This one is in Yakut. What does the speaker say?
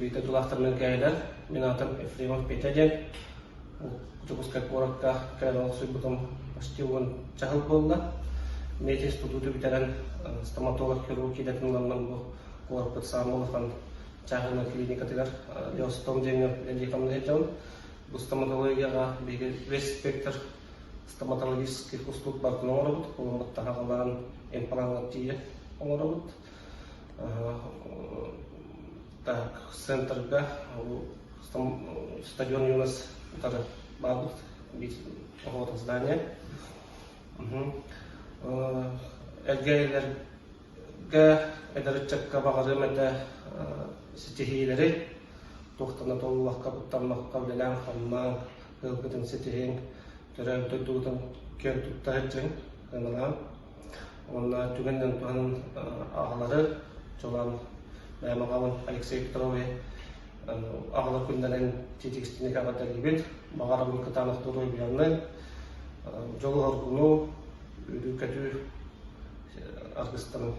Биир дойдулаахтарынан кээһилэр. Мин аатым Ефремов Петя диэн. Дьокуускай куоракка кэлэн олохсуйбутум почти уонча сыл буолла. Мединституту бүтэрэн стоматолог-хирург идэтин ыламмын бу куораппыт саамай улахан чааһынай клиникатыгар Леостом диэҥҥэ үлэлии хамнаһы сылдьабын. Бу стоматологияҕа биһиги весь спектр стоматологических услуг барытын оҥоробут. Кулумбаттан аҕалаан имплаҥҥа тиийэ оҥоробут. Так, центрга стадион Юность утары баарбыт биир оҕото здание. Эргэ эдэр ыччакка баҕарыам этэ ситиһиилэри, туохтан да толлубакка, куттаммакка үлэлээн-хамнаан, ыалгытын ситиһиҥ, төрөөбүт дойдугутун киэн тутта сылдьыҥ, ыналаан. Уонна түгэнинэн туһанан аҕалары, чолоон бэйэм аҕабын Алексей Петровы аҕалар күннэрин тиэтигистиник эҕэрдэлиибин. Баҕарабын кытаанах доруобуйаны, дьолу-соргуну, үөрүү-көтүү аргыстарын.